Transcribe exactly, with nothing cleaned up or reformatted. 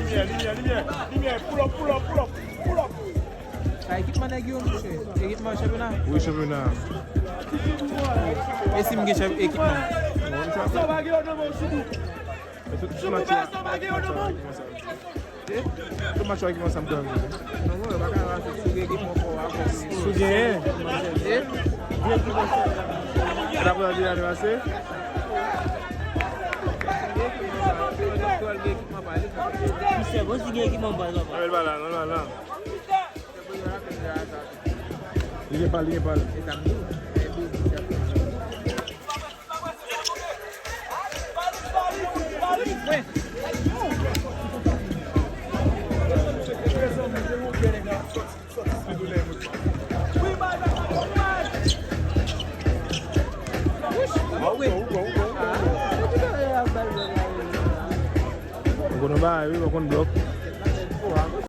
Limyè, limyè, limyè, limyè, pull up, pull up, pull up, pull up. Sa ekipman nèg yo, monchè. Ekipman chanpyona. Wi, chanpyona. E si m gen chanp-, ekipman? Sa w pa gen yo nan men w, Soubou. Soubou, ba sa w pa gen yo nan men w. Tout match yo ekipman sa m pran. Non, mwen, yo pa ka ranse sou gen ekipman fò a fò. Sou genyen. E? Gen ekipman fò. Sa pran di la ranse. Misye, bon, si gen ekipman bal, papa. Anmèl bal la, non, non, non. Li gen pal, li gen pal. Ou konn bagay, wi, ou konn blòk.